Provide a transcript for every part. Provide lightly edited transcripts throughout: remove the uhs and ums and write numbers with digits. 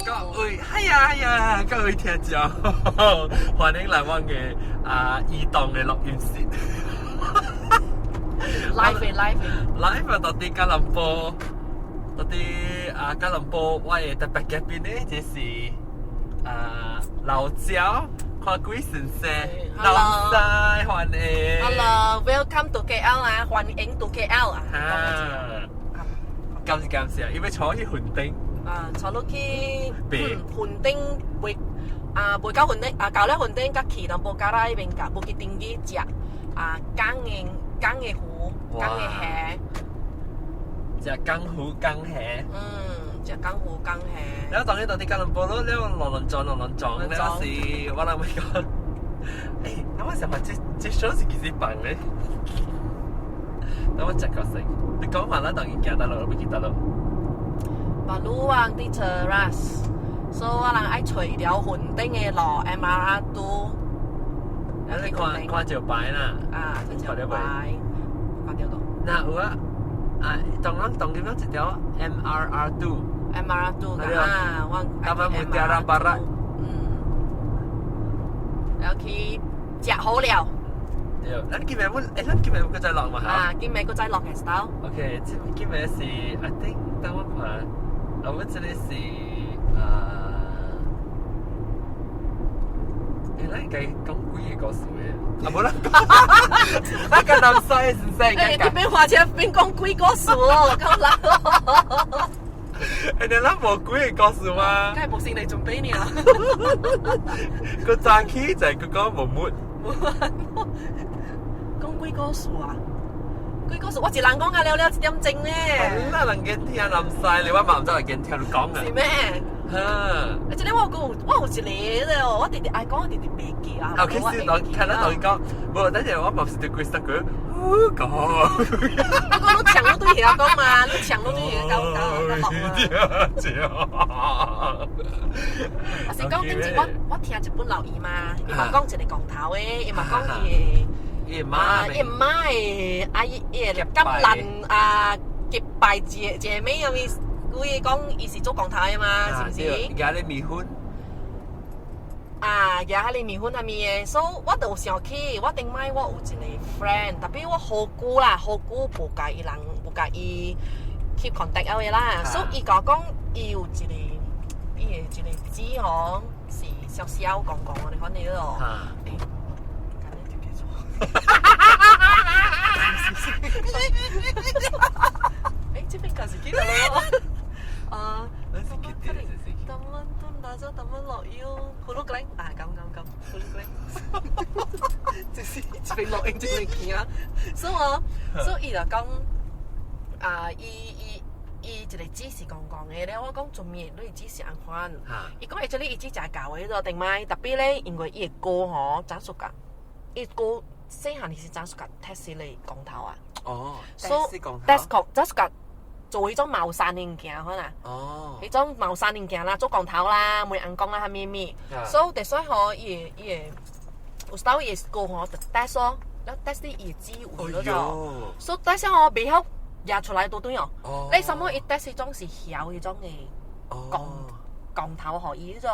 各位，係啊係啊，各位聽眾，歡迎來我嘅啊移動嘅錄音室。 Live 嘅 live 嘅。 Live 啊，到佇吉隆坡，到佇啊吉隆坡，我嘅特別嘉賓呢，就是啊老焦，看鬼先生，老細歡迎。 Hello，welcome to KL 啊，歡迎 to KL 啊。啊，感謝感謝，因為坐去雲頂。啊，坐落去別雲頂未啊，未到雲頂啊，到了雲頂，佮去南布加拉彼邊佮武吉丁去食啊，江嘅魚，江嘅蝦。食江魚江蝦。嗯，食江魚江蝦。了當然到佇吉隆坡咯，了落輪撞落輪撞，了是我諗會講，欸，我想話這這 show 是幾時辦咧？等我食個先，你講話啦，當然行得落，欲去佗落。 Baru 往佇 Cheras，所以我人愛揣條雲頂的路 MRR 2。你看看招牌啦。啊，這招牌，看著無？那有啊，啊，當咱當今一條 MRR 2。 MRR 2 啊，我 Taman Mutiara Barat。嗯，然後去食好了。對，咱今日阮，欸，咱今日閣再落嘛？啊，今日閣再落嘅 style。 OK，這今日是，I think，等我看，啊，阮這个是啊，欸，咱應該講幾个故事的？啊，無啦，咱甲南西先生。欸，你邊駛車邊講鬼故事哦，夠難哦。欸，你咱無幾个故事嗎？梗係無心理準備呢。個早起就係佢講無沒。講鬼故事啊？鬼故事，我一人講啊了了一點鐘呢。啦，人見聽南西，你我嘛毋知人見聽你講啊。是咩？哈。啊，這个我有一个咧，我直直愛講，我直直袂記啊。啊，其實我看咱同伊講，無，等陣我嘛是對幾十個，講。我講你搶你對遐講嘛，你搶你對遐講講講落啊。我是講頂前我聽一本老伊嘛，伊嘛講一個光頭的，伊嘛講伊的。伊媽，伊媽的啊，伊伊的甘蘭啊，結拜姐姐妹有咪？佢講伊是做光頭的嘛，是毋是？舉咧麵粉。啊，舉彼个麵粉啥物的，所以我就有想起，我頂擺我有一个 friend，tapi 我好久啦，好久無共伊人，無共伊 keep contact 的啦，所以伊共我講，伊有一個，伊的一个姊吼，是小小公公的款的咯。欸，敢若就記錯。欸，這邊敢是記得咯。啊，Taman Tun Razak Taman Lok Yew Hulu Klang 啊，咁咁咁，Hulu Klang，就是一邊錄音一邊行，所以我，所以伊就講，啊，伊伊伊一个姊是公公的咧，我講做咩？你姊是按款？伊講伊這裡伊姊誠𠢕的咯，頂擺 tapi 咧，因為伊的哥吼，早熟甲，伊哥細漢時早熟甲 test 咧光頭啊。哦所以 test 講早熟甲。做彼種茅山物件可能，彼種茅山物件啦，做光頭啦，梅紅光啦，啥物物，所以就所以吼，伊個伊個有時候伊个哥吼就 test 咯，了 test 伊的指紋嗰度，所以 test 吼袂曉驗出來都對哦。你什麼伊 test 彼種是曉彼種的光光頭予伊嗰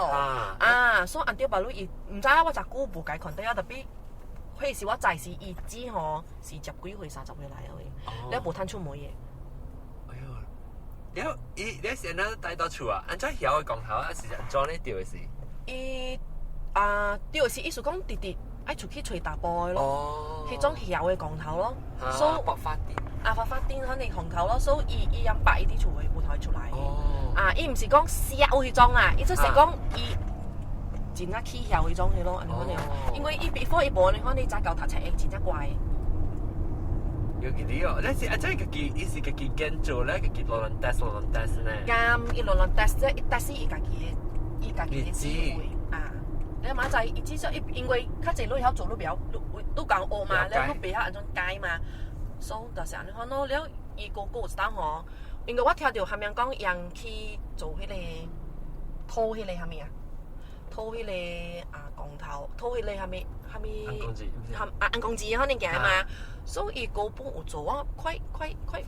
啊，所以按照白你伊毋知影我誠久無共看到啊，tapi 彼時我知是伊姊吼是十幾歲30歲來的，了無趁出門的。了，伊你是按怎帶到厝啊？按怎曉的光頭啊？是按怎咧著的是？伊啊，著是意思講直直愛出去揣查埔的咯，彼種曉的光頭咯，所以白髮靛啊，白髮靛肯定光頭咯，所以伊伊樣白伊佇厝的無通出來。啊，伊毋是講痟彼種啊，伊就是講伊真正起曉彼種的咯，按呢款因為伊 before 伊無按呢款，你早到讀冊會真正乖。有記得哦，你是啊，這家己伊是家己揀做咧，家己亂亂 test 亂亂 test 呢？啱，伊亂亂 test 啫，伊 test 伊家己的，伊家己的智慧啊。你嘛知，伊至少伊因為較濟你會曉做，你袂曉，你你共學嘛，了你袂曉按怎改嘛，所以就是按呢款咯。了伊哥哥有一當吼，因為我聽著他們講，𪜶去做彼個討彼個啥物啊？討彼個啊光頭，討彼個啥物啥物？紅公子，啊紅公子可能行嘛，所以伊高本有做，我快快快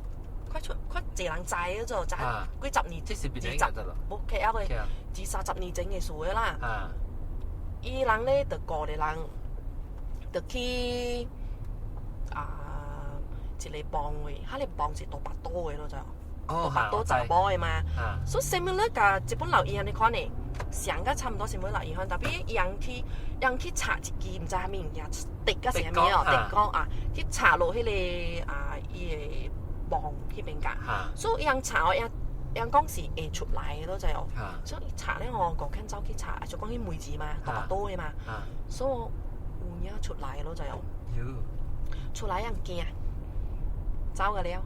快出快濟人知嗰做，知幾十年，這是邊二十個得啦？無 KL 嘅，二三十年前嘅事的啦。伊人咧就五個人，就去啊一个幫位，彼个幫是大腹肚的咯就，大腹肚查某的嘛。所以 similar 共日本老醫按呢款的，上甲差毋多是本老醫款，tapi 伊人去伊人去插一支毋知啥物物件，滴甲是啥物哦，滴講啊，去插落彼个啊伊的墓彼邊共，所以伊人插哦，伊人講是會出來的咯就，所以伊插咧吼，五間走去插，就講彼梅子嘛，大腹肚的嘛，所以有影出來咯就，出來人驚，走個了。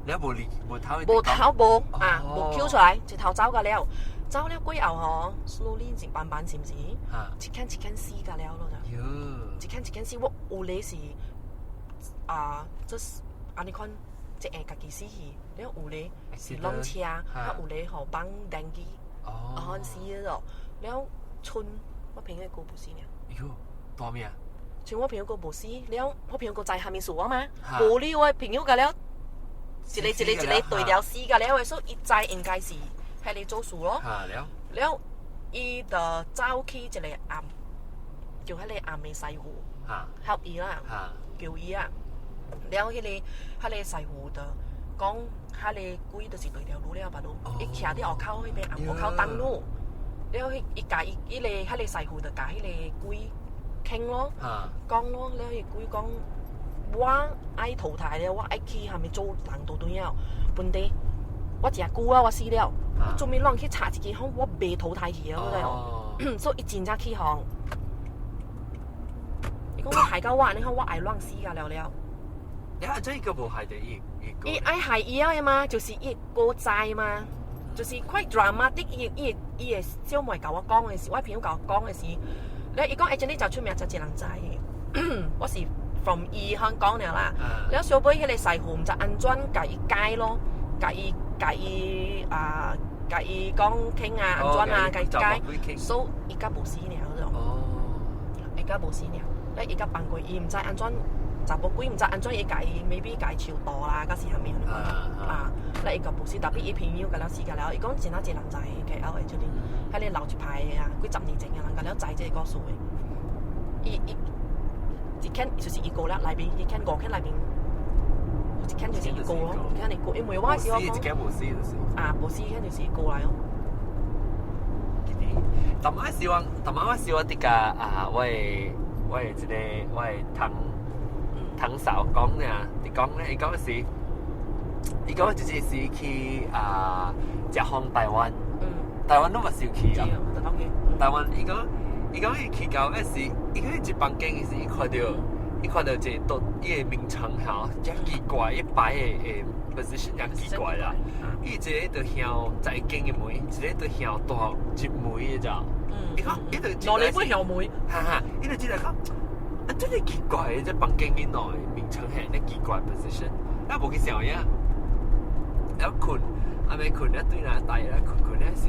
你無離無頭？無頭無啊，無 Q 出來，一頭走個了，走了過後吼，slowly 是慢慢是毋是？一間一間死個了咯就，一間一間死，我有咧是啊，這是按呢款一下家己死去，了有咧是攏車，啊有咧吼放電機，啊死了，了賰我朋友個無死爾。喲，大命。像我朋友個無死，了我朋友個知蝦米事啊嘛？無理我朋友個了。一個一個一個對了死個了的，所以伊知應該是彼个做事咯。了，伊就走去一個暗，叫彼個暗的師傅 help 伊啦，叫伊啊。了，彼个師傅就講，彼個鬼就是對條路了，巴路，伊徛佇戶口彼邊暗戶口等路。了，彼伊共伊彼個彼个師傅就共彼个鬼傾咯，講咯，了，彼個鬼講，我愛投胎了，我愛去啥物做人都對了。問題我誠久啊，我死了，我準備亂去查一支，好我袂投胎去啊，我知所以伊真正起哄。伊講我害到我，你看我愛亂死啊了了。你啊，這個無害著伊，伊愛害伊了嘛，就是伊個知嘛，就是 quite dramatic。伊伊伊的小妹共我講的是，我朋友共我講的是，咧伊講欸，真哩就出名，就一人知的。我是 from 伊向講了啦，了小尾彼個師傅毋知按怎共伊解咯，共伊共伊啊，共伊講傾啊，按怎啊，共伊解，所以伊甲無死爾咗。伊甲無死爾，咧伊甲放過伊，毋知按怎查某鬼毋知按怎伊共伊，maybe 共伊超度啦，抑是啥物啊？咧伊個無死，tapi 伊朋友共了死個了，伊講真啊濟人知 KL 的這裡，彼个老一派的啊，幾十年前的人共了知這個故事的，伊伊。一間就是一個啦，內邊一間五間內邊，有一間就是一個咯，一間一個，因為我是我講，一間無死就是，啊，無死一間就是一個來哦。逐擺是我，逐擺我是我佇共啊，我的我的這個我的堂堂嫂講呢，佇講咧，伊講是，伊講就是是去啊，食訪台灣，台灣攏嘛是有去啊，台灣伊講。伊講伊去到彼時，伊講一房間時，伊看到一個桌，伊个眠床吼，遮奇怪，伊擺的的 position 也奇怪啦。伊一个就向十一間的門，一個就向大入門的咋。伊講伊就落嚟不向門，哈哈，伊就進來講，啊，真係奇怪，這房間囡仔眠床係咧奇怪 position，咱無去想影。了睏，暗暝睏了對來大咧睏睏咧時，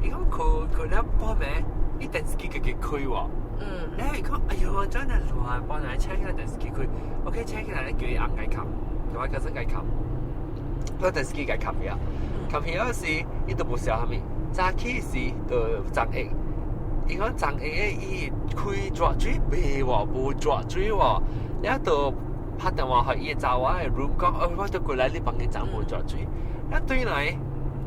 伊講睏睏了半暝。伊電視機家己開喎，了伊講，哎喲，怎樣亂，半暝醒起來電視機開，OK，醒起來咧叫伊翁共冚，我家嫂共冚，我電視機共冚起啊，冚起嗰時，伊都無想啥物，早起時就昨下，伊講昨下伊開熱水袂喎，無熱水喎，了就拍電話予伊查某的 room 講，哦，我著過來你房間怎無熱水，了對來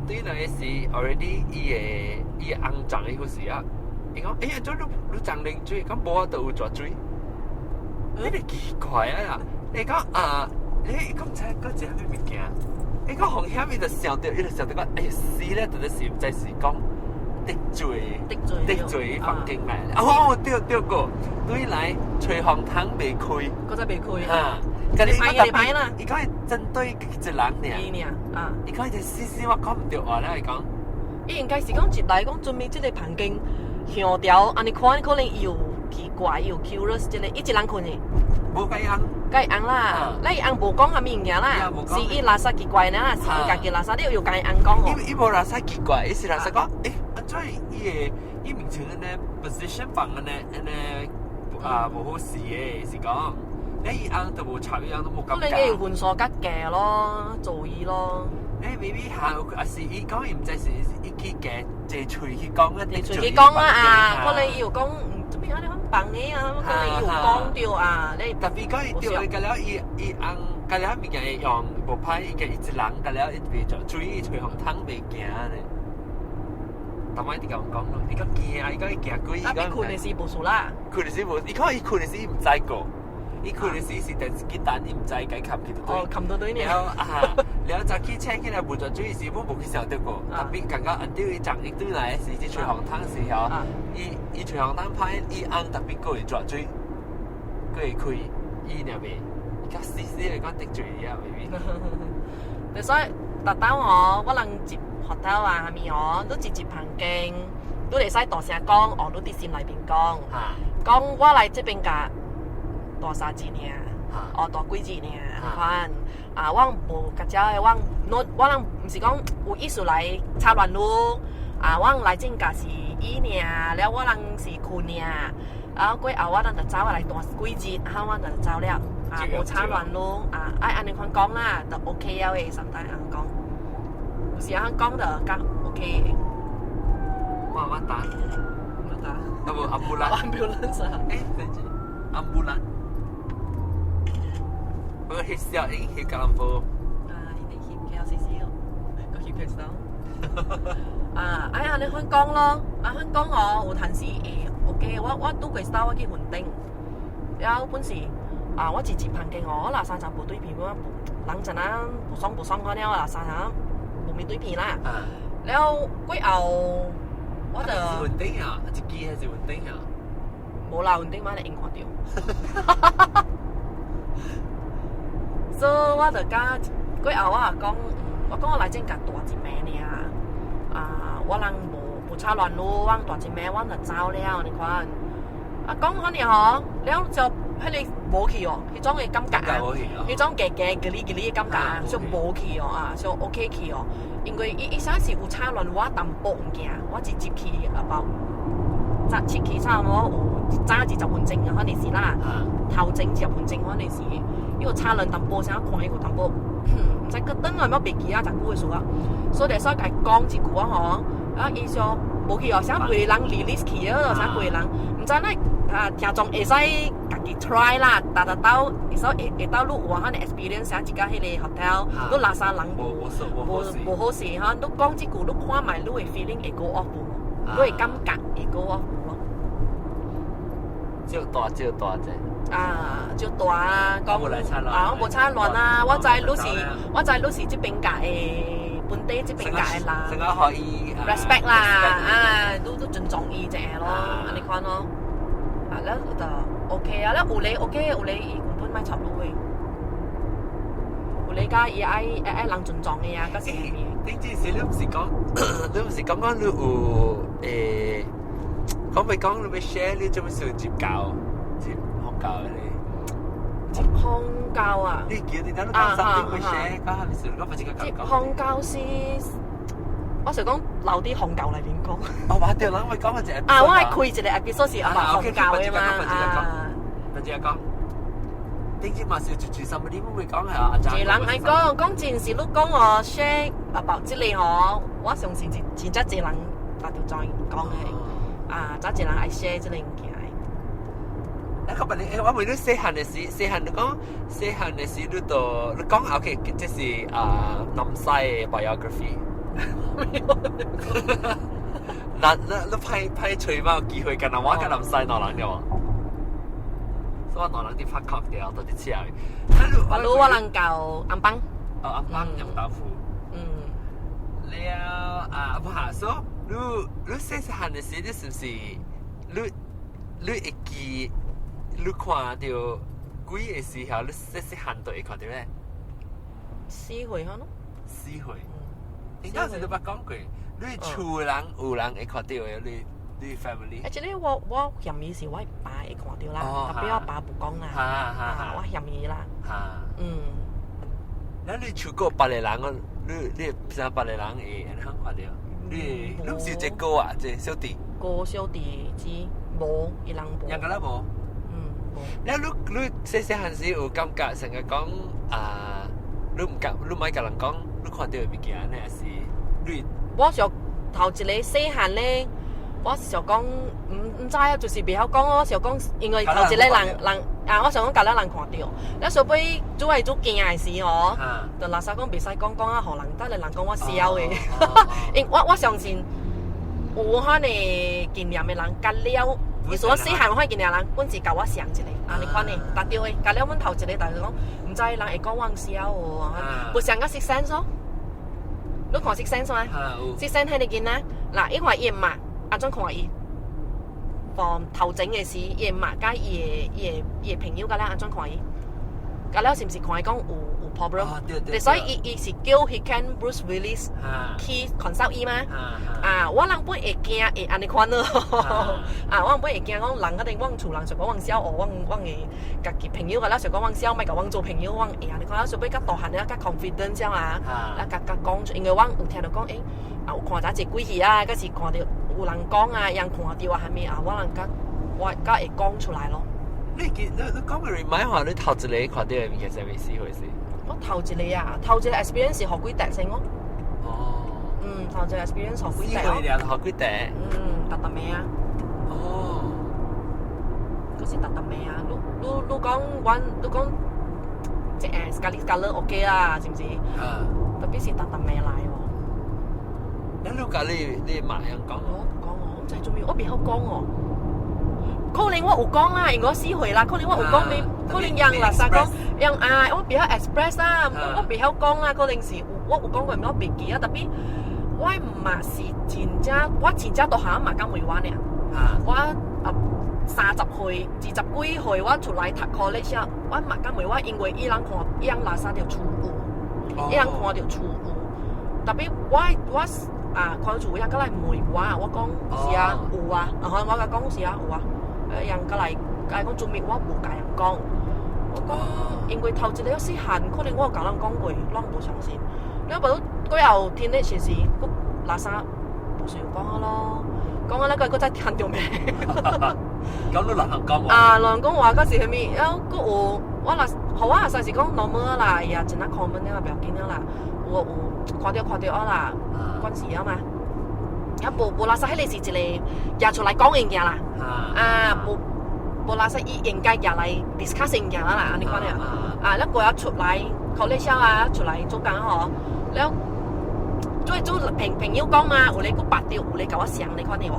對來時 already 伊的伊的翁送伊去時啊。伊講，欸，怎你你裝冷水？講無啊，都有熱水。你個奇怪啊！你講啊，你講毋知閣一個啥物物件？伊講風險，伊就想著，伊就想著講，哎呀死咧！特別是毋知是講得罪得罪得罪房間來。哦，對對過，對來吹風筒袂開，閣再袂開。哈，你歹你歹啦！伊講係針對一個人爾。啊！伊講伊死死我講毋對話咧，伊講。伊應該是講入來講準備這個房間。向調，按呢看，可能伊有奇怪，伊有 curious 這個，伊一人睏的。無共伊翁。共伊翁啦，咱伊翁無講啥物物件啦，是伊垃圾奇怪啦，是伊家己垃圾，你有共伊翁講哦。伊無垃圾奇怪，伊是垃圾講，欸，按怎伊的伊眠床按呢 position 放按呢按呢啊無好勢的，是講，你伊翁都無插，伊翁都無感可能伊覺。分數較低咯，做伊咯。 Maybe 下還是伊講伊毋知是伊去加坐喙去講啊，你隨去講啊啊，可能伊有講，做咩啊？你很棒嘅啊，可能伊有講到啊，你特別講伊對伊個了，伊伊翁個了物件會用無歹，伊個伊一人個了伊袂做水，伊吹風筒袂驚咧。逐擺佇共我講咯，伊講驚，伊講伊驚鬼，伊啊，講伊睏的時無事啦。睏的時無，伊講伊睏的時伊毋知過，伊睏的時是電視機單，伊毋知該冚去倒哦，冚到對呢。了啊，了早起醒起來無做水時，我無去想著過。特別感覺按照伊昨伊轉來的時，去吹風筒時候，伊伊吹風筒歹，伊翁特別閣會抓水，閣會開，伊若袂，伊較死死來講得罪伊啊，maybe。所以特等我，我人入 hotel 啊，啥物哦，你直接房間，你會使大聲講，哦，你佇心內面講，講我來這邊共蹛三日爾，哦，蹛幾日爾，款啊，我無共遮的，我我人毋是講有意思來插亂你，啊，我來這邊是伊爾，了我人是睏爾，啊，過後我人就走來蹛幾日，啊，我就走了，啊，無插亂你，啊，愛按呢款講啦，就 OK 了的，上帝按講，有時按講就較 OK。我我打，我打，啊無 ambulans， ambulance 啊，欸，等陣，ambulans，我翕相，已經翕吉隆坡。啊，伊哋翕嘅有少少，個翕嘅時啊，哎呀，你款講咯，啊，款講我有陣時會 OK，我我拄過時我去雲頂，了本時啊，我一入房間哦，我垃圾站無對片，我人陣啊無爽無爽款了，垃圾站無面對片啦。了過後我就雲頂啊，一支還是雲頂啊？無啦，雲頂嘛，你用看著。所以我就甲過後我也講，我講我來這共蹛一暝爾，啊，我人無無插亂路，我蹛一暝，我就走了，你看。啊，講可能吼，了就彼个無去哦，彼種的感覺啊，彼種加加吉哩吉哩的感覺啊，就無去哦啊，就 OK 去哦。因為伊伊啥是有插亂我淡薄物件，我直接去啊包，早出去差不多有早20分鐘啊，可能是啦，頭前20分鐘可能是，伊有插亂淡薄，啥看伊有淡薄，毋知閣轉來，我袂記啊，誠久的事啊，所以所以共伊講一句啊吼，啊伊說無去哦，啥幾個人 release 去啊，啥幾個人，毋知咱啊聽眾會使家己 try 啦，逐逐兜，會使會會當你有啊，可能 experience 啥一間彼个 hotel，你垃圾人無無無無好勢哈，你講這句，你看覓你的 feeling 會 go off 無？你的感覺會 go off 無咯？少大少大隻。啊，就大啊，講啊，我無插亂啊，我知你是，我知你是這邊界的本地這邊界的人，成個可以 respect 啦，啊，都都尊重伊一下咯，按呢款咯，啊，了就 OK 啊，了有咧 OK，有咧伊根本莫插你的，有咧甲伊愛愛愛人尊重伊啊，佮是啥物？頂陣時你毋是講，你毋是講講你有誒，講咪講你欲 share 你做咩事接教接學教你？接康教啊！你記得你講 something 欲 share，講係咪是？講唔是個接康教是，我想講留啲康教內面講。哦，話對啦，我講一個。啊，我係開一個 episode 是啊，康教的嘛啊。不只講，頂次嘛是就住什麼？你會講係啊？一人愛講講真是，你講我 share 啊，這個吼，我相信是真正濟人大條在講的，啊，真濟人愛 share 這個物件。那個問你，我問你細漢的時，細漢你講細漢的時，你都你講 OK，這是啊南西的 biography。那那你派派吹嘛有機會跟我跟南西兩人了。所以我兩人佇拍殼掉，到佇車。我你我人到安邦。哦，安邦釀豆腐。了啊，不下說，你你細細漢的時，你是毋是你你會記？你看著鬼的時候，你細細漢就會看著咧？ 4歲可咯。 4歲。應該是你捌講過，你厝人有人會看著的，你你 family。 Actually 我我嫌伊是我爸會看著啦，特別我爸無講啦。我嫌伊啦。那你厝過別個人，你你啥別個人會按怎看著？你你毋是一個啊，一個小弟。個小弟只無，伊人無。應該啦無。你你你細細漢時有感覺成日講啊，你毋敢，你毋愛共人講，你看著的物件呢，還是你？我想頭一个細漢咧，我想講毋知啊，就是袂曉講。我想講，因為頭一個人人啊，我想講共了人看著，了後尾煮來煮驚的時吼，就垃圾講袂使講講啊，予人等下人講我痟的。因我相信有彼个經驗的人，佮了，意思我細漢有彼經驗的人，本是共我相一个，按呢款的，答對的，佮了阮頭一个，大家講毋知人會講我痟哦，無像個 Sixth Sense 哦，你看 Sixth Sense 嗎？Sixth Sense 彼個囡仔，嗱，伊看伊的媽按怎看伊？放頭前的時，伊的媽佮伊的朋友佮了按怎看伊？佮了是毋是看伊講有 problem？所以伊是叫彼間 Bruce Willis 去 consult 伊嗎？啊，我人本會驚會按呢款咯。啊，我人本會驚講人可能阮厝人想講阮痟哦，阮會家己朋友佮了想講阮痟，莫共阮做朋友，阮會按呢款。後尾較大漢了，較 confident 了啊，啊，共共講，因為阮有聽著講，欸，啊有看著一個鬼戲啊，抑是看著有人講啊，人看著啊，啥物啊，我人較我較會講出來咯。你記你你講個 remind 話，你頭一個看著的物件是啥物事回事？我頭一個啊，頭一個 experience 是予鬼綴先哦。嗯，頭一個 experience 予鬼綴哦。四歲了予鬼綴。嗯，逐逐暝啊。閣是逐逐暝啊！你你你講阮，你講這sekali sekala OK 啦，是毋是？啊。特別是逐逐暝來哦。那你共你媽樣講？我毋講哦，我毋知做咩，我袂曉講哦。可能我有講啦，因為我四歲啦，可能我有講沒，可能人垃圾講，人啊，我袂曉 express 啦，我袂曉講啦，可能是我有講過，我袂記啊。特別我嘛是真正，我真正大漢嘛敢問我爾。我啊30歲、20幾歲，我出來讀 college 啊，我嘛敢問我，因為伊人看，伊人垃圾著厝有，伊人看著厝有。特別我啊看厝有，伊過來問我，我講是啊，有啊，然後我共講是啊，有啊。人過來，共講做咩？我無共人講，我講因為頭一個細漢，可能我有共人講過，攏無相信。了無過後聽咧時時，閣垃圾無需要講啊咯，講啊那個閣再聽著咩？咁你亂講話？啊，亂講話閣是啥物？了閣有我若，予我若是講 normal 啦，伊也真啊 common 了，袂要緊了啦。有有看著看著啊啦，關事啊嘛。啊，無無垃圾，彼個是一個舉出來講物件啦。啊，無無垃圾，伊應該舉來 discuss 物件啦，按呢款爾。啊，了過後出來 college 啊，出來做工吼，了做做朋友講嘛，有咧閣捌著，有咧共我相呢款的無？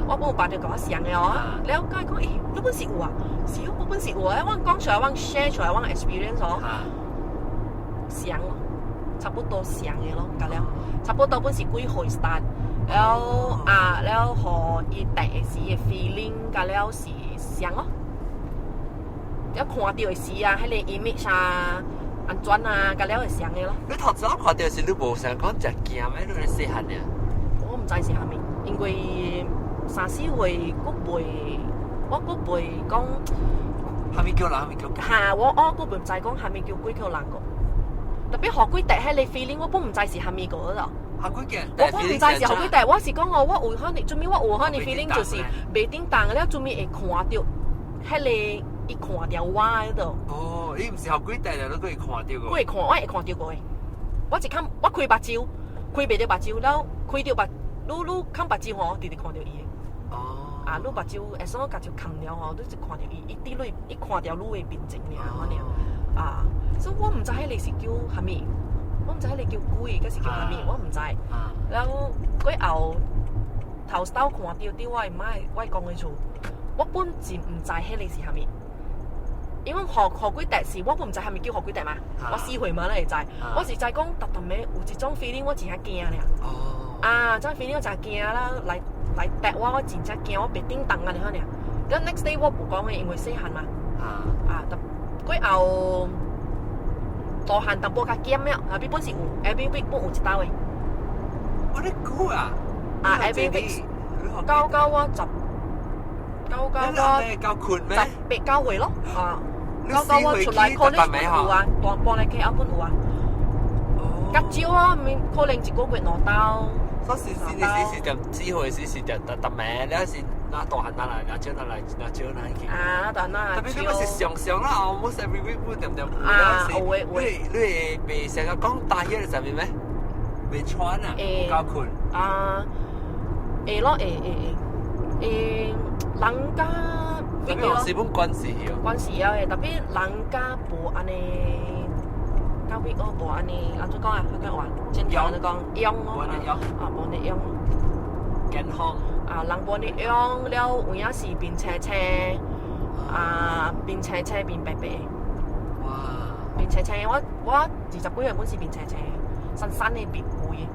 我本有捌著共我相的哦。了佮伊講，欸，你本是有啊？是哦，我本是有啊。我講出來，我 share 出來，我 experience 哦。相咯，差不多相的咯，佮了，差不多本是幾歲 start。了啊，了予伊第一時的 feeling，佮了是相咯。了看著的時啊，彼個 image 啊，按怎啊，佮了會相的咯。你頭先看著時，你無想講誠驚咩？你咧細漢爾？我毋知是啥物，因為三四歲閣袂，我閣袂講。啥物叫人？啥物叫？嚇！我閣袂知講啥物叫鬼叫人個。特別予鬼綴彼個 feeling，我本毋知是啥物個咯。予鬼綴，我本毋知是予鬼綴，我是講哦，我有可能，做咩我有可能 feeling 就是袂叮當了，做咩會看著彼個伊看著我彼度。哦，你毋是予鬼綴，你閣會看著個？我會看，我會看著過的。我一看，我開目睭，開袂著目睭，了開著目，愈愈崁目睭吼，直直看著伊的。啊，你目睭會使共就崁了吼，你就看著伊，伊佇你，伊看著你的面前爾，按呢。啊，所以我毋知彼個是叫啥物，我毋知彼個叫鬼，抑是叫啥物，我毋知。了過後頭頭看著佇我的媽我公的厝，我本是毋知彼個是啥物。因為予予鬼綴是，我本毋知啥物叫予鬼綴嘛，我四歲嘛，你會知。我是知講逐逐暝有一種 feeling，我真正驚爾。啊，這 feeling 我真驚啦，來來綴我，我真正驚，我袂叮當按呢爾。咁 next day 我無講的，因為細漢嘛。啊，特過後大漢淡薄較減了，後邊本是有，every week 本有一道的。我你久啊？啊，every week 到到我十，到到我夠困咩？十八九歲咯，啊，到到我出來 college 本有啊，大搬來 KL 本有啊。較少啊，可能一個月兩道。所以是你是是點幾歲？是是點逐逐暝，你是那大漢拿來，拿少拿來，拿少拿去。啊，但那特別你咪是常常啦，almost every week 會點點啊，有的有的。你會袂成日講大夜上面咩？袂喘啊，有夠困。啊，會咯，會會會，會人家特別有基本關係哦。關係啊，特別人家無按呢，較會哦，無按呢，按怎講啊？佢講話，正常就講養咯，啊，無按呢養。健康。啊，人無按呢養了，有影是面青青，啊，面青青面白白。哇！面青青，我20幾歲本是面青青，瘦瘦的面肥。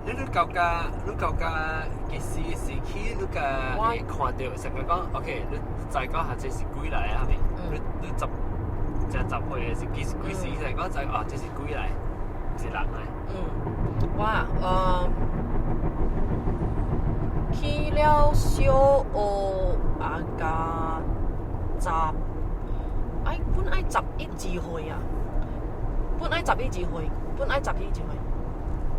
你感覺你感覺幾時時期你個會看到成個講，OK，你知講下這是鬼來啊，係咪？你10歲的是幾時幾時就講知啊，這是鬼來，毋是人來。嗯，我去了小學啊，加十，哎，本愛11歲啊，本愛十一二歲，本愛十一二歲。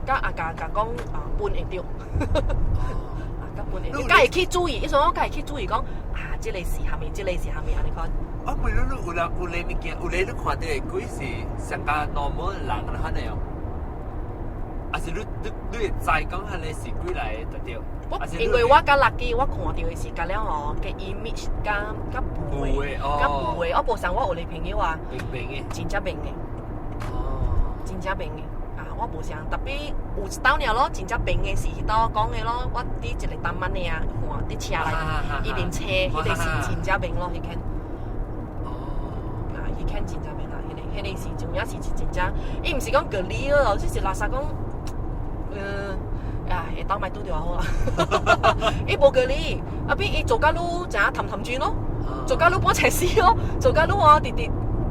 甲阿家甲講啊，分會著，啊，甲分會著，甲會去注意，伊說我甲會去注意講啊，這个是啥物，這个是啥物，按呢款。啊，袂你你有人有咧物件，有咧你看著的鬼是上較 normal 的人款的哦，還是你會知講彼个是鬼來的就對？我因為我較 lucky，我看著的是甲了吼，個 image 較較霧的，較霧的。我無像我有个朋友啊，明明的，真正明的，哦，真正明的。啊，我無像，特別有一道爾咯，真正明的是彼道講的咯。我佇一個單班的啊，看佇車內，伊面車，彼个是真正明咯，彼間。哦。啊，彼間真正明啦，彼個是真正是真正，伊毋是講個理咯，只是垃圾講，嗯。啊，下當咪拄著好啊！伊無個理，啊比伊做甲愈誠氹氹轉咯，做甲愈半邪死咯，做甲愈哦，直直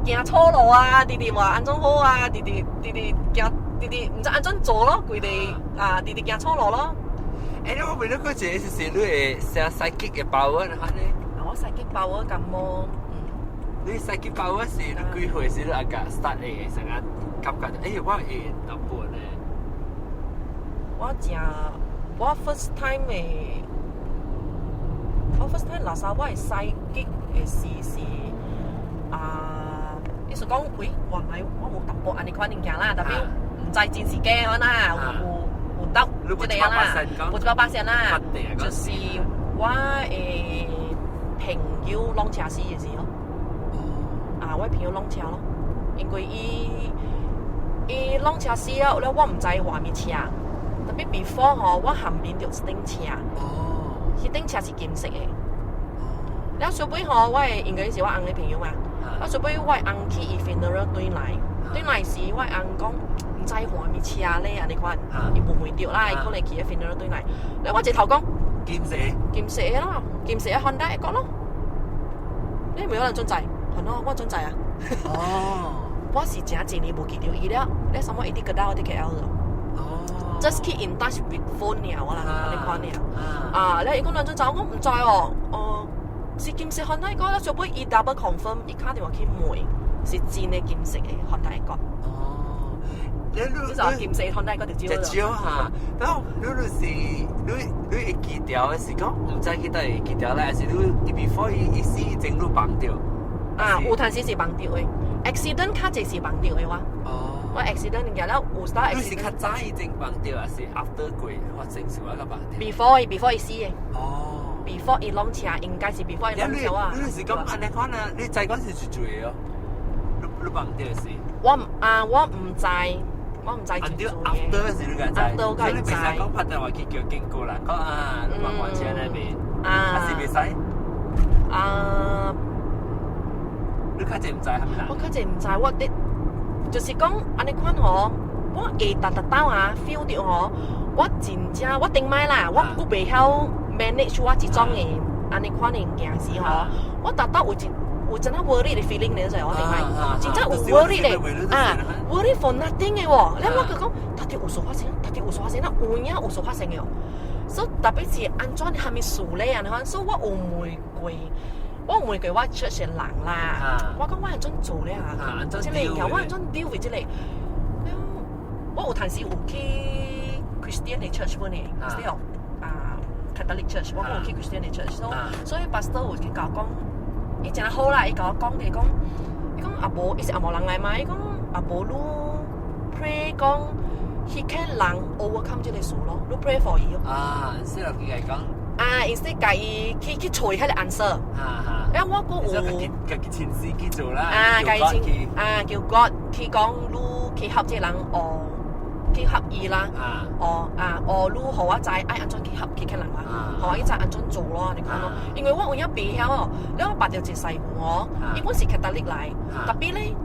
行錯路啊，直直話按怎好啊，直直直直行，直直毋知按怎做咯，規個啊，直直行錯路咯。欸，我問你個一個是你會寫 psychic 的 power 呢？啊，我 psychic power 感冒，嗯。你 psychic power 是你幾歲時你阿個 start 會成日感覺，欸，我會淡薄呢？我誠，我 first time 的，我 first time 垃圾我會 psychic 的時是啊，意思講，喂，原來我有淡薄按呢款物件啦，特別毋知真是假款啦，有得這個啦，無100%啦，就是我的朋友攏車死的時候，啊，我的朋友攏車咯，因為伊攏車死了，了我毋知換物車。特別 before 吼，我旁邊就一頂車，彼頂車是金色的。了小尾吼，我的應該是我翁的朋友嘛。我小尾我的翁去伊 funeral 轉來，轉來時我的翁講毋知換物車咧，按呢款，伊無問著啦，伊可能去個 funeral 轉來。了我一頭講金色，金色的啦，金色的 Honda Accord 咯。你沒有人准知，係咯，我准知啊。哦，我是誠濟年無見著伊了，你什麼伊佇個島，我佇 KL 了。哦，just keep in touch with phone 爾啦，按呢款爾。啊，你伊講兩陣走，我毋知哦。哦，是金色 Honda 個，小尾伊 double confirm，伊打電話去問，是真的金色的 Honda Accord。哦，你你就金色 Honda Accord 就就少哈，然後你是你會記掉的是講毋知去佗會記掉咧，還是你 before 伊死前你放著？啊，有陣時是放著的，accident 較濟是放著的我。哦。我 accident 物件了有時 accident。你是較早已經放著，還是 after 過發生事我較放著？before 伊死的。哦。 before 伊攏車，應該是 before 伊攏車啊。你是講按呢款啊？你知講是一罪哦？你放著是？我啊，我毋知，我毋知。 after 是你敢知？after 我知。你袂使講拍電話去叫警告啦，講啊，你放還車那邊，啊，還是袂使？啊。你較濟毋知係咪啦？我較濟毋知，我啲就是講按呢款吼，我會逐逐兜啊 feel 著吼，我真正我頂擺啦，我閣袂曉 manage 我這種的按呢款的物件時吼，我逐兜有一有真正 worry 的 feeling 咧，就我頂擺，真正有 worry 的啊，worry for nothing 的喎。咧我就講，到底有事發生，到底有事發生，那有影有事發生的哦。所以特別是按怎啥物事咧，按呢款，所以我有問過。我有問過我 church 的人啦，我講我按怎做咧啊？這個我按怎 deal with 這個？我有陣時有去 Christian 的 church 本呢，Christian 啊， Catholic church，我有去 Christian 的 church，所以 pastor 有去共我講，伊真好啦，伊共我講，伊講，伊講啊無，伊是紅毛人來嘛，伊講啊無你 pray 講，彼個人 overcome 這個事咯，你 pray for 伊咯。啊，是人佢講。啊，instead 共伊去揣彼個 answer。哈哈。因為我閣有家己親自去做啦。啊，家己親啊，叫 God 去講你去合這個人哦，去合伊啦。哦啊，哦，你予我知愛按怎去合彼個人啦，予我知按怎做咯，你看咯。因為我有影袂曉哦，你我捌著一個師傅哦，伊本是 Catholic 來，tapi 咧，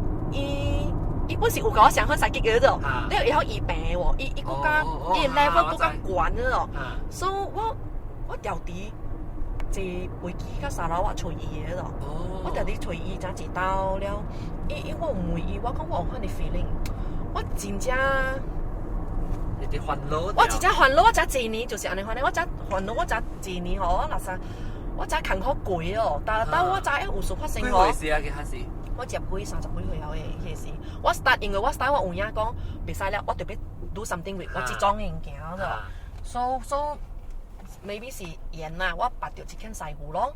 伊本是有共我相款 psychic 的咯，你會曉醫病喎，伊閣較伊 level 閣較懸的咯，所以我調佇坐飛機到沙撈越揣伊的咯，我調佇揣伊才一道了，伊我有問伊，我講我有款的 feeling，我真正你佇煩惱，我真正煩惱，我才一年就是按呢款的，我才煩惱，我才一年吼，我若啥，我才艱苦過哦，但我知影有事發生吼。幾歲時啊？佢開始？我十幾30幾歲了的彼時，我 start 因為我 start 我有影講袂使了，我著欲 do something with 我這種的物件咯。So maybe 是緣啦，我捌著一間師傅咯。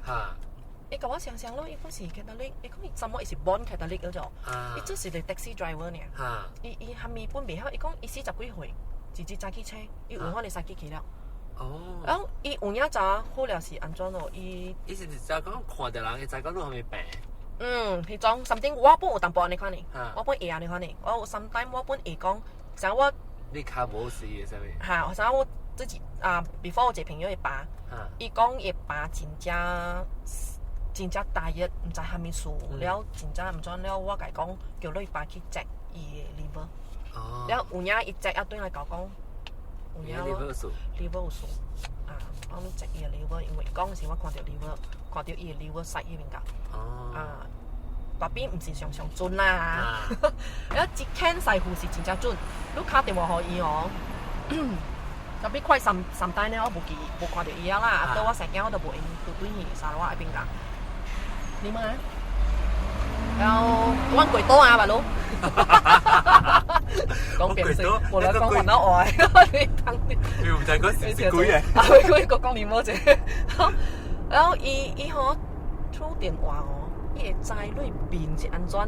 伊共我想想咯，伊本是 Catholic，伊講伊怎麼伊是 born Catholic 嗰種，伊只是個 taxi driver 爾。伊蝦米本袂曉，伊講伊40幾歲，自己揸汽車，伊有法會使機去了。然後伊有影知好了是按怎咯？伊伊是毋是就講看著人，伊知講你啥物病？嗯，彼種 something 我本有淡薄按呢款的，我本會按呢款的，我有 sometime 我本會講，像我你較無事的啥物？哈，像我自己啊，before 我一個朋友的爸，伊講伊爸真正真正大熱，毋知啥物事，了真正毋怎了，我共伊講叫你爸去 check 伊的 liver，了有影伊 check 啊，轉來共我講，有影 liver 有事，liver 有事，啊，我 check 伊的 liver，因為講時我看著 liver，看著伊的 liver 塞彼邊個，啊。tapi 毋是常常準啦，了一間師傅是真正準，你敲電話予伊哦，tapi 快三三單咧，我無記無看著伊啊啦，啊，到我細囝我都無閒拄對去沙撈越彼邊噶。你問啊？然後阮鬼多啊，大佬。講變聲，無啦講雲南話，你當你。你毋知講是鬼嘅。啊，鬼個講你無者。然後伊吼，through 電話哦。伊會知你面是按怎，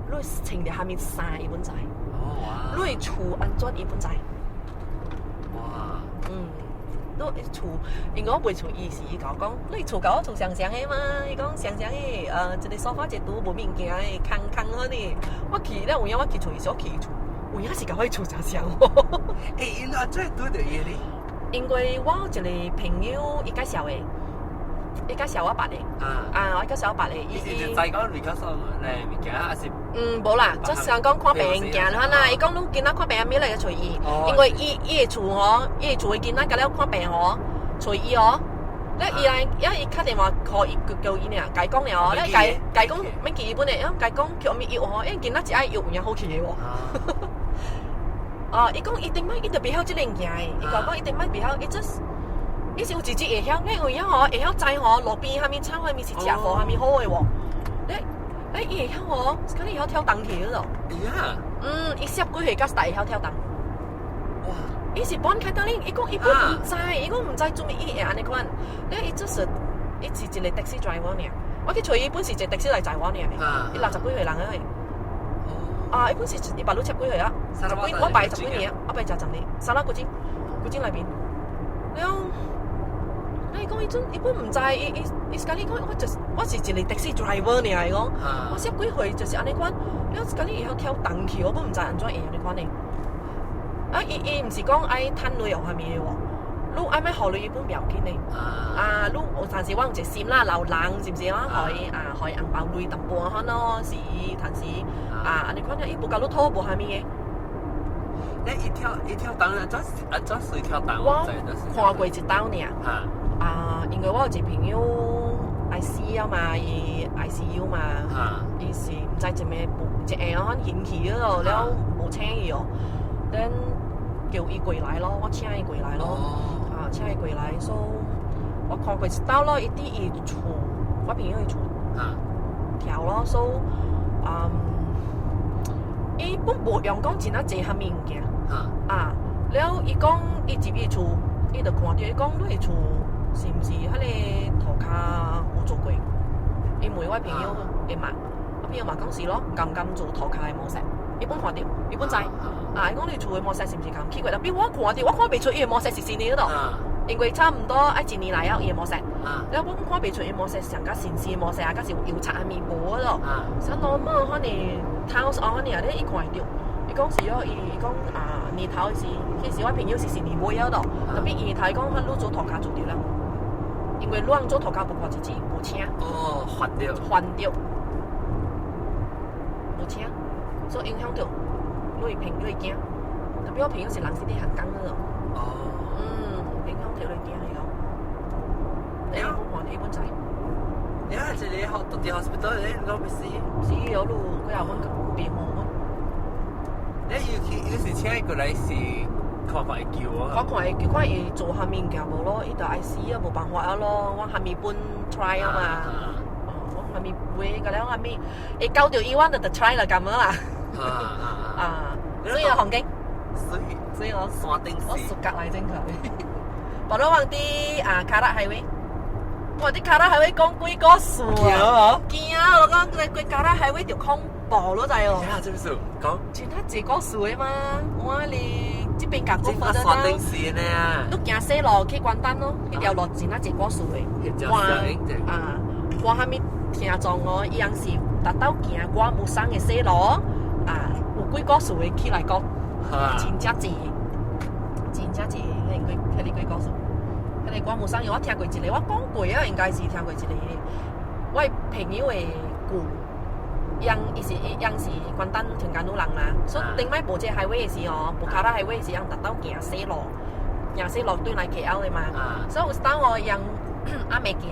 你穿著啥物衫伊本知。哦哇！你厝按怎伊本知。哇！嗯，你厝，因為我袂厝，伊是伊共我講，你厝佮我厝相像的嘛？伊講相像的，一個沙發一櫥無物件的，空空好呢。我去了有影，我去厝伊是我去伊厝，有影是佮我厝誠像。欸，伊怎會拄著伊的呢？因為我有一個朋友，伊介紹的。伊介紹我捌的，啊，我介紹我捌的。伊是就知講你較爽咧物件，還是？嗯，無啦，就是講看病物件啦。伊講你囡仔看病，咪來揣伊，因為伊伊的厝吼，伊的厝的囡仔佮了看病吼，揣伊哦。咧伊來，因為伊敲電話予伊叫伊爾，共伊講爾哦，咧共伊講免記伊本的，因共伊講叫啥物藥吼，因為囡仔一愛藥有影好去的喎。啊，伊講伊頂擺伊就袂曉這個物件的，伊共我講伊頂擺袂曉，伊 just。伊是有一日會曉，你有影吼，會曉知吼路邊啥物草，啥物是食貨，啥物好的無？你伊會曉吼，敢你會曉跳動去咯？呀！嗯，伊十幾歲才會曉跳動。哇！伊是半開當你，伊講伊本毋知，伊講毋知做物伊會按呢款。你伊只是伊是一個 taxi driver 爾，我去揣伊本是一個 taxi 來載我爾，伊60幾歲人個。啊！伊本是伊爸魯十幾歲啊？十幾我拜十幾年，我拜食十年，沙拉古井，古井內邊。了。你講伊陣伊本毋知，伊伊伊是共你講，我就是我是一個 taxi driver 爾，伊講，我十幾歲就是按呢款，了共你會曉跳動去，我本毋知按怎會按呢款呢。啊，伊伊毋是講愛趁鐳或啥物的喎，你愛欲予鐳伊本袂要緊的。啊，你有陣時我有一個心啦，老人是毋是啊？予伊啊，予伊紅包鐳淡薄仔咯，是，但是啊，按呢款伊無共你討無啥物的。你伊跳伊跳動，按怎按怎隨跳動？我看過一道爾。啊，因為我有一個朋友愛死了嘛，伊 ICU 嘛，伊是毋知怎麼一下可引起了，了無請伊哦，then 叫伊過來咯，我請伊過來咯，啊，請伊過來，so 我看過一道咯，伊佇伊厝，我朋友伊厝跳咯，so 嗯，伊本無用講真啊濟啥物物件，啊，了伊講伊入伊厝，伊就看著伊講你厝。是毋是彼个塗跤有做過？伊問我朋友會嘛？我朋友嘛講是咯，敢敢做塗跤的毛色，伊本看著，伊本知。啊，伊講你厝的毛色是毋是共去過？特別我看著，我看袂出伊的毛色是新的咯。因為差毋多愛一年來了伊的毛色，了我看袂出伊的毛色上較新鮮的毛色啊，閣是有油漆啥物無咯。啥老母反正頭哦，反正啊，你伊看會著。伊講是哦，伊伊講啊年頭時，彼時我朋友是是年尾了咯。特別年頭伊講，你做塗跤做著了，因為你做塗跤無看一支無請。哦，煩著。煩著，無請，所以影響著你朋友會驚。特別我朋友是人是佇香港的咯。嗯，影響著你驚伊講。你本看，伊本知。你係這裡學讀啲 hospital 咧，你講咩事？是有路，幾下阮病號阮。你要去，有時請伊過來是看看會救啊。我看會救，看伊做啥物物件無咯，伊就愛死啊，無辦法啊咯。我啥物本 try 啊嘛。哦，我啥物買個了，啥物會救著伊，我就 try 啦咁樣啦。啊，所以環境。所以，所以我山頂我暑假來整佢。無論往佇啊 Karak Highway，我佇 Karak Highway 講鬼故事啊！驚啊！我講個 Karak Highway 就恐怖咯，知哦。呀，這是講。真係濟故事的嘛？我哩這邊講過山頂是呢。你行細路去關丹咯，彼條路真係濟故事的。看啊，看啥物聽狀哦，伊翁是達到行我無送的細路啊，有鬼故事的起來講，真正濟，真正濟，彼個彼個鬼故事。彼個我無送，我聽過一個，我講過啊，應該是聽過一個，我朋友的舅，伊伊是伊翁是關丹登嘉樓人啦，所以頂擺無這個 highway 的時哦，無 Karak highway 的時，翁達到行細路，行細路對來 KL 的嘛，所以有一當哦，伊翁還未行，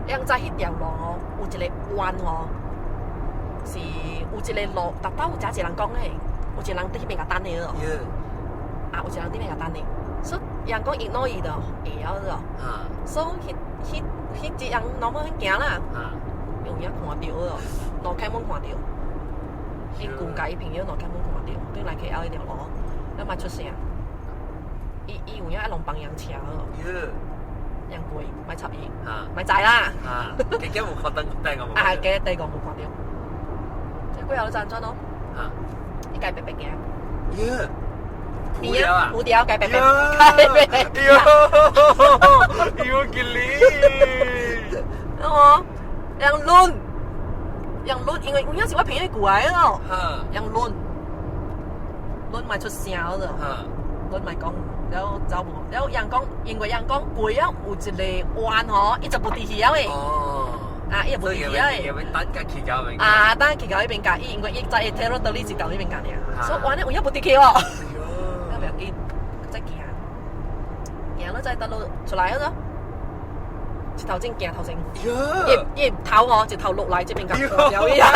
伊翁知彼條路哦，有一個彎哦，是有一個路，達到有誠濟人講的，有一個人佇彼邊共等的咯，啊，有一個人佇彼邊共等的，所以伊翁講伊攞伊就會曉咯，所以彼彼彼一人老母行啦，有影看著咯，路開門看著，伊舊共伊朋友路開門看著，對來 KL 彼條路，了嘛出聲，伊伊有影愛攏幫人車咯，人過，莫插伊，莫知啦。啊，結果有看燈頂個無？啊，記第個無看著，這過後就按怎咯？伊家白白行。耶！蝴蝶啊！蝴蝶，家白白，家白白。喲！喲，吉利！哦，人攆，人攆，因為有影是我朋友過來咯。人攆，攆莫出聲咯。攆莫講，了走無，了人講，因為人講過了有一個彎吼，伊就無佇去了的。啊，伊就無佇去了的。等甲去到邊。啊，等去到彼邊共，伊因為伊知伊 territory 是到彼邊共爾，所以彎咧有影無佇去哦。不要緊，再行，行了再等路出來咯。一頭前行頭前，伊伊頭哦，一頭落來這邊共破掉伊啊！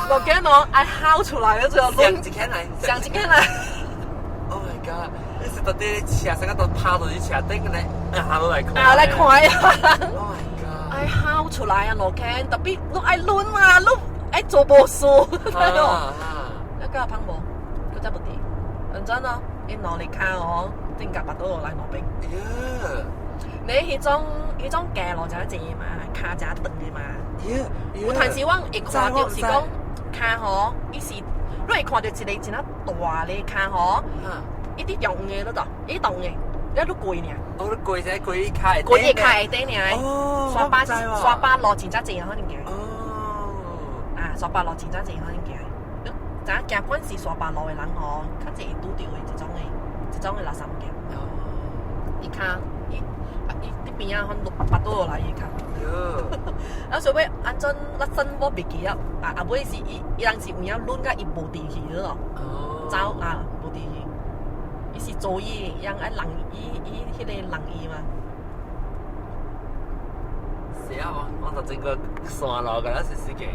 我驚我愛吼出來了，最後上一天來，上一天來。 Oh my god！你是到底車啥個都趴到你車頂咧，下落來看。啊，來看呀！Oh my god！愛吼出來啊，路坑特別你愛攆嘛，你愛做無事，對哦。一個胖無，佢真無佇。認真哦，伊兩日跤哦，頂夾腹肚落來兩邊。你彼種彼種行路誠濟嘛，跤誠長的嘛。有陣時我會看著是講跤吼，伊是你會看著一個真啊大的跤吼，伊佇中的咯，伊動的，了你過爾。哦，你過者過伊跤下過伊跤下底爾。哦。沙巴沙巴路真正濟可能行。哦。啊，沙巴路真正濟可能行。你知影行慣是沙巴路的人吼，較濟會拄著的這種的，這種的垃圾物件。哦。伊跤，伊啊伊佇邊仔可能腹肚落來伊跤。啊，所以按怎咱算我袂記啊，啊啊尾是伊伊人是有影攆甲伊無佇去咯。哦。走啊，無佇去。伊是做伊，人愛人伊伊彼個人伊嘛。是啊，我我就整個山路個咱是司機。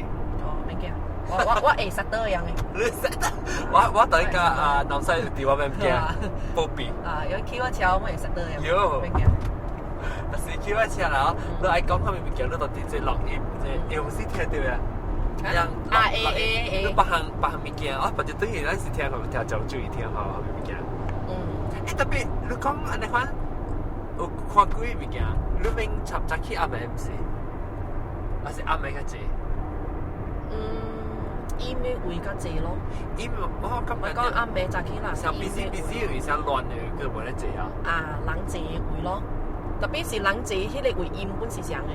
哦，免驚，我我我會識倒樣的。你識得？我我等下啊，南西佇我免驚，保庇。啊，有騎我車，我會識倒樣。喲。免驚。但是騎我車啦，你愛講啥物物件，你就直接錄音，這會有時聽著啊。啊，會會會。你別項別項物件，我別日等於咱是聽，聽講注意聽吼，啥物物件。特別你講按呢款有看鬼物件，你免插早起暗暝毋是？還是暗暝較濟？嗯，伊咩位較濟咯？伊我感覺我講暗暝早起啦，像 busy busy 有啥亂的，佢無咧濟啊。啊，人濟的位咯，特別是人濟彼個位，音本是啥的？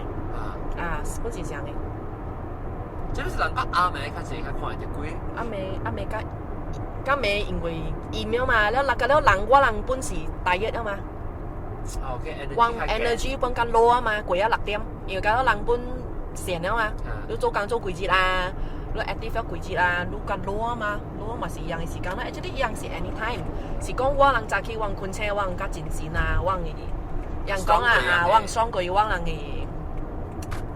啊，本是啥的？這是人講暗暝較濟較看會著鬼。暗暝暗暝較較暝，因為陰了嘛，了那個了人我人本是大熱啊嘛。我 energy 本較 low 啊嘛，過啊6點，因為較了人本閒了嘛，你做工做幾日啊，你 active 了幾日啊，你較 low 啊嘛，low 嘛是一樣的時間啦。actually 一樣是 anytime，是講我人早起我困醒，我人較精神啊，我人人講啊啊，我人爽過我人的，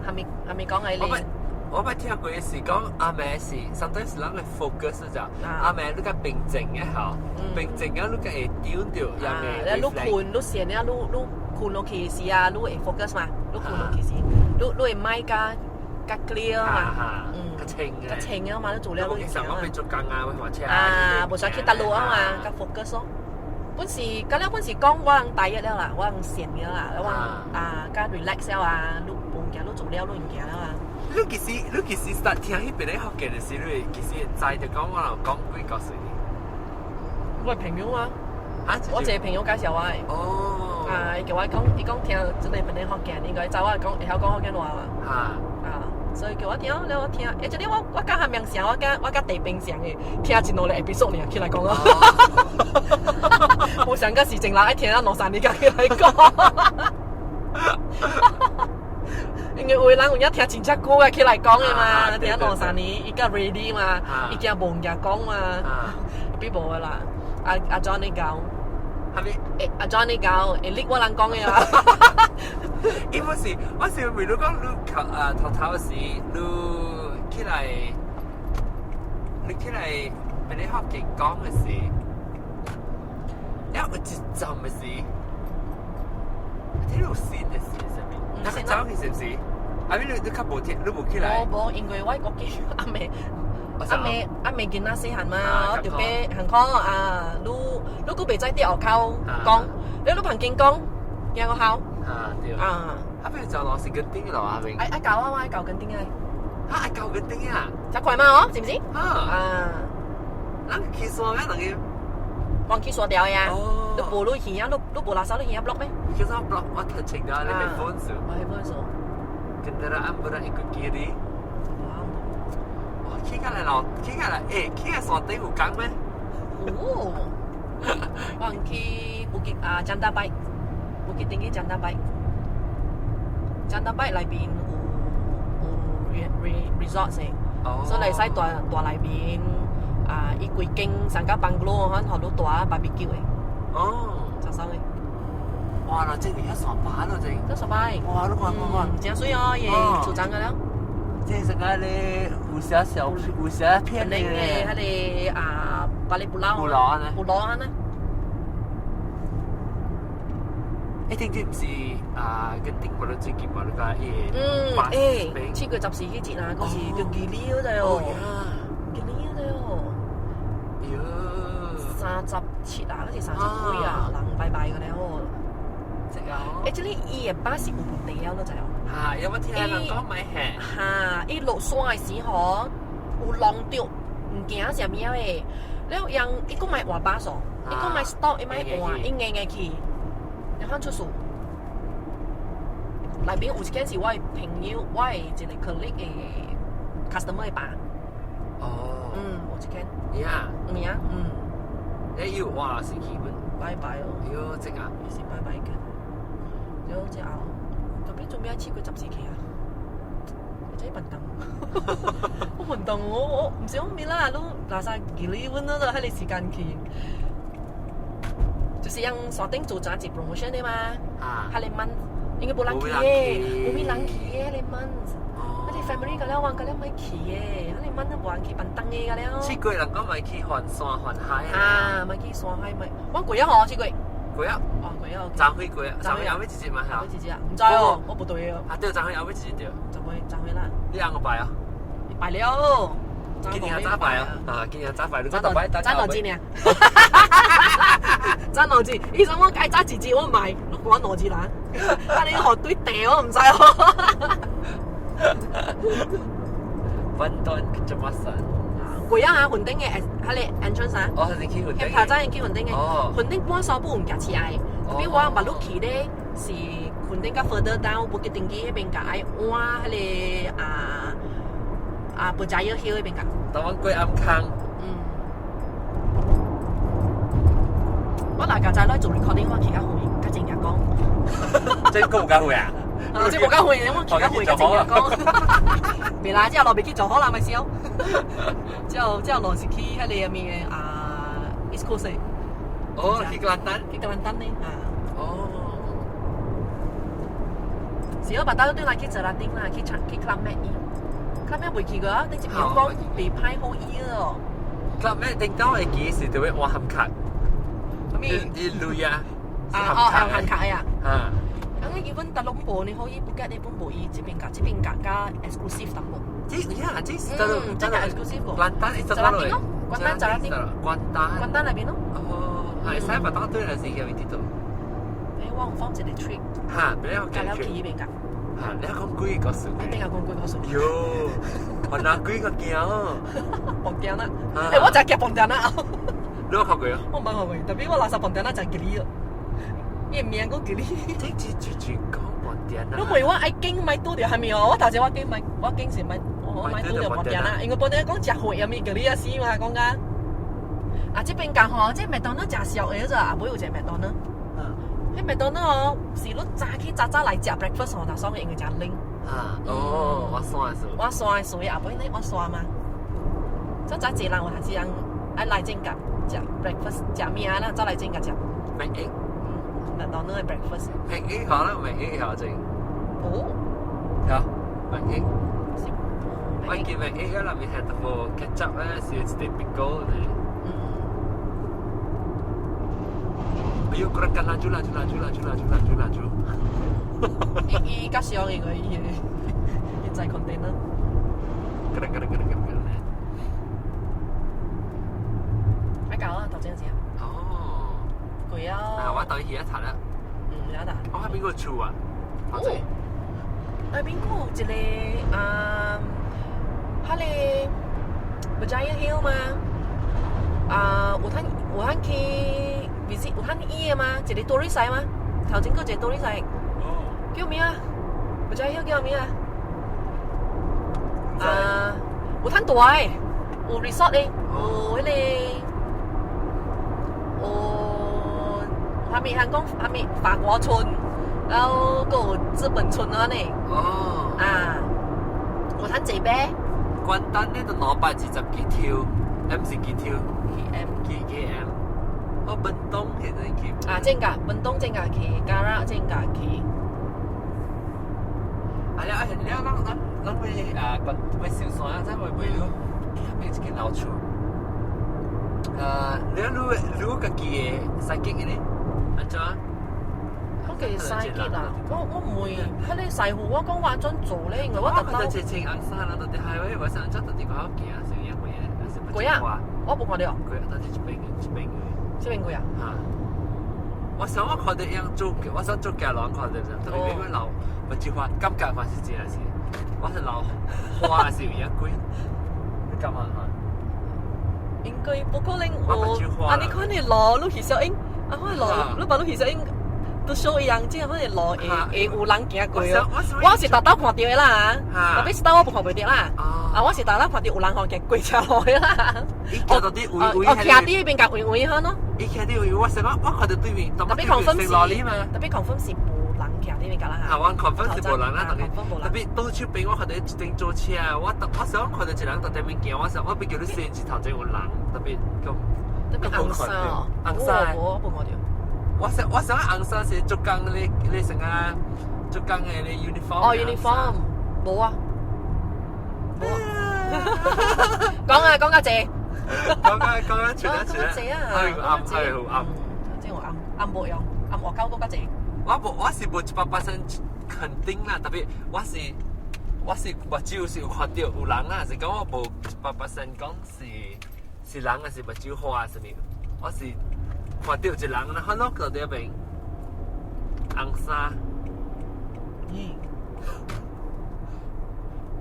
係咪係咪講係你？我捌聽過是講暗暝是，sometimes 人會 focus 就暗暝你較平靜嘅吼，平靜啊，你較會丟著入面。你困你閒了，你你困落去時啊，你會 focus 嘛？你困落去時，你你會麥較較 clear 嘛？嗯，較清較清啊嘛，你做了你其實我未做工啊，會還車啊，無使去搭路啊嘛，較 focus 咯。本是，咁了本是講我人大一了啦，我人閒了啦，我人啊較 relax 了啊，你無物件你做了你物件了啊。你其實你其實實聽彼邊咧福建的時，你其實會知就講我人講幾告訴你。我朋友啊，啊，我一個朋友介紹我的。哦。啊，伊叫我講，伊講聽這個本地福建，應該知我講會曉講福建話嘛。啊。啊，所以叫我聽，了我聽，欸，這裡我我佮他名聲，我佮地平上的聽一兩個 episode 爾起來講咯。無想過是前人愛聽啊兩三年才起來講。因為有的人有影聽真正久才起來講的嘛，聽兩三年，伊較 ready 嘛，伊驚無物件講嘛，比無的啦。阿阿 John 你教，係咪？欸，阿 John 你教，會力我人講的啦。伊不是，我是為你講你頭啊頭頭時，你起來，你起來俾你福建講的時，了有一陣的時，聽有新的時啥物？那個早去是毋是？啊，你你較無聽，你無起來？無無，因為我國語阿妹阿妹阿妹囡仔細漢嘛，我就爬行康啊，你你閣袂使佇學校講，你你旁邊講，驚我校。啊對。啊。啊，比如就老是 Genting 咯，阿明。愛愛教啊，我愛教 Genting 啊。啊，愛教 Genting 啊？真快嘛哦，是毋是？啊。啊。咱去山咩？人個。往去山掉呀。你無你耳啊，你你無垃圾你耳 block 咩？其實 block 我頭前啊，你 headphone 數。我 headphone 數。 Kenderaan berat ikut kiri。哇，起起來咯，起起來，欸，起來山頂有工咩？有。我去 Bukit 啊，Janda Baik，Bukit Tinggi Janda Baik。Janda Baik 內邊有有 resort 嘅，所以你使蹛蹛內邊啊，伊規間三間 bungalow 可能予你蹛 barbecue 的。哦。真爽的。哇！那這個遐山巴咯，這。這山巴。哇！你看看看。真水哦，伊厝長個了。這是個咧武俠小武俠片的。彼個啊，Balik Pulau。 Pulau 呢？ Pulau 呢？一定這毋是啊，Genting 無咧最近無咧個伊。嗯，欸，7月14彼節啊，嗰是叫吉利嗰隻哦。吉利嗰隻哦。喲。37啊，嗰是30幾啊，人拜拜個咧哦。欸，這裡伊的巴士有問題了，你知無？嚇，有冇聽人講咪係？嚇，伊落山的時候有弄著物件啥物仔的，了人伊閣莫換巴士，伊閣莫 stop，伊莫換，伊硬硬去，然後出事。內邊有一間是我的朋友，我的一個 colleague 的 customer 的爸。哦。嗯，有一間。呀。有影，嗯。欸，伊有換是去本？拜拜哦。喲，這個。伊是拜拜嘅。了之後，特別做咩7月14去啊？你真笨蛋！我笨蛋，我我毋是講咩啦，攏垃圾記哩阮嗰度彼個時間去，就是用山頂做這一 promotion 的嘛。啊。彼個 month 應該無人去的，無咩人去的，彼個 month。彼個 family 個了，玩個了莫去的，彼個 month 都無人去辦東的個了。7月人講莫去環山環海。啊，莫去山海莫，我過啊吼，7月。過啊！哦，過啊！昨昏過啊，昨昏後尾一日嘛，後尾一日啊？毋知哦，我無對哦。啊對，昨昏後尾一日對。昨昏昨昏啦。你翁個拜啊？拜了。今年早擺啊！啊，今年早擺，你講特擺早兩支呢？早兩支，醫生我該早一支我買，你講兩支啦，啊你學對地我唔知哦。 Bantuan kecemasan。貴啊！雲頂嘅，彼个 entrance 啊。哦，是去雲頂。頭早去雲頂嘅。哦。雲頂半山不用行起來，特別我捌落去咧是雲頂較 further down Bukit Tinggi 彼邊共愛換彼个啊啊 Berjaya Hill 彼邊共。當阮過暗空。嗯。我若較早來做 recording，我去較遠，較真正講。這閣有較遠啊？啊，這無較遠，我去較遠，較真正講。袂啦，這路袂去就好啦，咪笑。這路是去彼个物啊，East Coast。哦，去吉蘭丹。去吉蘭丹呢？啊。哦。是我捌兜轉來去坐拉丁啦，去去 Club Med 伊，Club Med 未去過啊，頂一邊講袂歹好伊哦。 Club Med 頂到會記是佇咧換含卡。咩？伊鐳啊。啊哦，含卡呀。啊。咁你本特朗普你可以不吉，你本無伊這邊價，這邊價加 exclusive 淡薄。這呀，這是這個 exclusive 個。關丹，就那邊咯，關丹就那邊。關丹。關丹那邊咯。哦，係使捌當對來是叫伊佇倒。誒，我有放一個 trip。嚇，別了加了去彼邊價。嚇，你講幾個數？你講幾個數？喲，我哪幾個驚？磅驚啦！誒，我就夾磅驚啦。你有看過啊？我毋捌看過，特別我垃圾磅驚啦，真吉利哦。伊名講吉利。這是住住講磅驚啦。你問我愛驚買拄著蝦米哦？我頭先我驚買，我驚是買，我買拄著磅驚啦，因為磅驚講食貨蝦米吉利啊死嘛，講甲。啊，這邊間吼，這麥當勞誠俗的咋，後尾有一個麥當勞。嗯。彼麥當勞哦，是你早起早早來食 breakfast 吼，就爽的，因為誠冷。啊，哦，我山的我山的所以後尾呢，我山嘛。早早濟人有陣時人愛來這間食 breakfast，食物啊，咱早來這間食。麥egg。麥當勞的 breakfast。麥egg 好啦，麥egg 好正。哦。好，麥egg。我見麥egg 啊，內面係淡薄 ketchup 咧，是一啲 pickle 呢。嗯。哎呦，gerakkan laju laju laju laju laju laju laju。伊伊較俗因為伊的伊載 container。 gerak gerak gerak gerak gerak。愛搞啊，頭先是。哦。貴啊！啊，我到去一查啦。嗯，有得。我喺邊個厝啊？頭先。喺邊個有一個啊？彼个 Berjaya Hill 嘛？啊，有通有通去 visit 有通伊的嘛？一個 tourist 嘛？頭前閣一個 tourist。哦。叫咩啊？Berjaya Hill 叫咩啊？啊，有通大的，有 resort 的，有彼个，有蝦米通講蝦米法國村，然後閣有資本村按呢。哦。啊，有通坐馬。關丹呢都220幾條，毋是幾條？KM。幾 KM？我本東其實去。啊，正㗎，本東正㗎去，加拉正㗎去。啊！你啊，你啊，咱咱咱會啊，關會小山啊，再會會咯，去邊一間老厝。你你你家己的司機呢？按怎？我家司機啦，我我唔會，彼个師傅我講我按怎做咧，因為我特登。我看到一穿紅衫啦，到佇海尾，我想按怎到佇外口行，是有影會的，還是鬼啊？我無看著。鬼啊！到佇這邊這邊這邊鬼啊？嚇！我想我看到樣做，我想做家人看到，特別我老，我這話感覺嘛是真是，我是老花是有影鬼，你感覺哈？應該不可能有，啊！你看你路，你去小英，啊，看路，你把你去小英。都小一樣，這樣可能路會會有人行過哦。我是逐兜看著的啦，特別是兜我無看袂著啦。啊，我是逐兜看著有人吼行過車路的啦。伊徛到佇位位，哦，徛佇彼邊共圍圍好咯。伊徛佇位，我想講，我看著對面，特別 confirm 是，特別 confirm 是無人徛佇彼邊啦。啊，我 confirm 是無人啦，特別倒手邊我看著一頂做車，我我想看著一人佇對面行，我想我欲叫你踅一頭前有人，特別講。特別紅衫哦，紅衫，我無看著。我想我想紅衫是做工咧咧啥啊？做工的咧 uniform。哦，uniform，無啊，無啊。講啊講較濟。講啊講啊，出啊出啊。濟啊，係暗係好暗。真有暗暗無用，暗外口閣較濟。我無我是無100% 肯定啦，特別我是我我是目睭是有看到有人啦，是講我無100% 講是人還是目睭花啥物，我是看到一人啦，看到到底邊紅衫。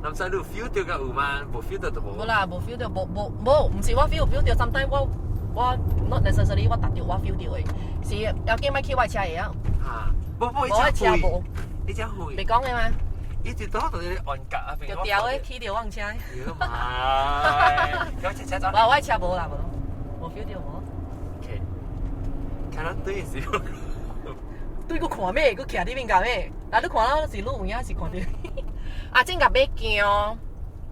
南西你有 feel 到個有嗎？無 feel 到就無。無啦，無 feel 到，無無無，毋是我 feel 到，sometimes 我 not necessarily 我達到我 feel 到的，是要見莫去我車的啊。嚇！無無，我車無。伊只會。別講的嗎？伊直到到你按格啊，就掉的，起掉我車。妖嘛！有車車走。我我車無啦，無，無 feel 到無。 OK，看到對是。對，閣看咩？閣徛佇面甲咩？啊，你看到是你有影是看到。啊，正共買薑，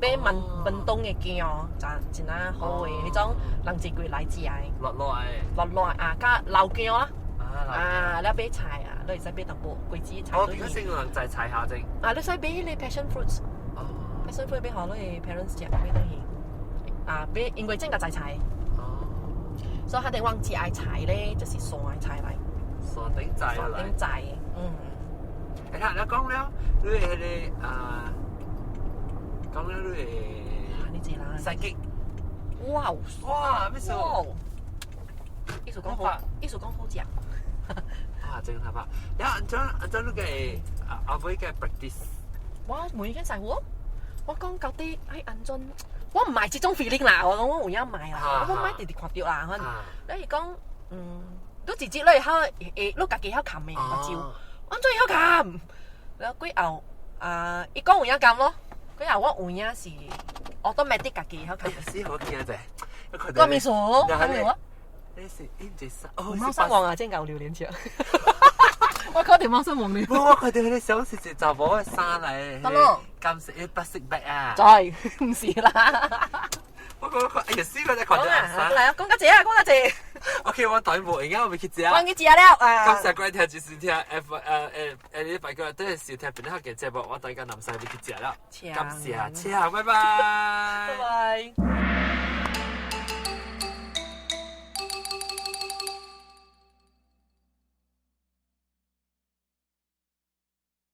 買文文東的薑，真真啊好的，彼種人一櫃來食的。落落的。落落啊，佮老薑啊。啊，你買菜啊，你會使買淡薄果子菜。哦，佢先個人在菜下正。啊，你使買彼個 passion fruits。哦。 passion fruit 買予你 parents 食，買轉去。啊，買因為正共在菜。哦。所以肯定我最愛菜咧，就是山的菜來。山頂菜山頂菜，嗯。你睇，你講了，你彼個啊，講了你個。你知啦。司機。哇！哇！咩事？意思講好，意思講好食。啊，正頭髮。然後按怎按怎你個阿阿妹嘅 practice？我每間師傅，我講到底愛按怎？我毋愛這種 feeling 啦，我講我有影毋愛啦，我毋愛直直看著啦，可能。你是講，你直接你會曉，會你家己曉含的目睭，按怎會曉含？然後過後啊，伊講有影含咯，過後我有影是 automatic 家己曉含。死好驚者，個秘書，係咪？你是伊毋是哦，貓山王啊，真夠榴蓮食。我看著貓山王了。無，我看著彼個相是一查某的衫來，得咯，金色的白色白啊。在，毋是啦。我講看，哎呀死！我才看著紅衫。來啊，講較濟啊，講較濟。 OK，我當無閒，我欲去食。我去食了啊！感謝各位聽，就是聽 F 你白個等下收聽邊個嘅節目，我等下南西欲去食了。感謝，請，拜拜。拜拜。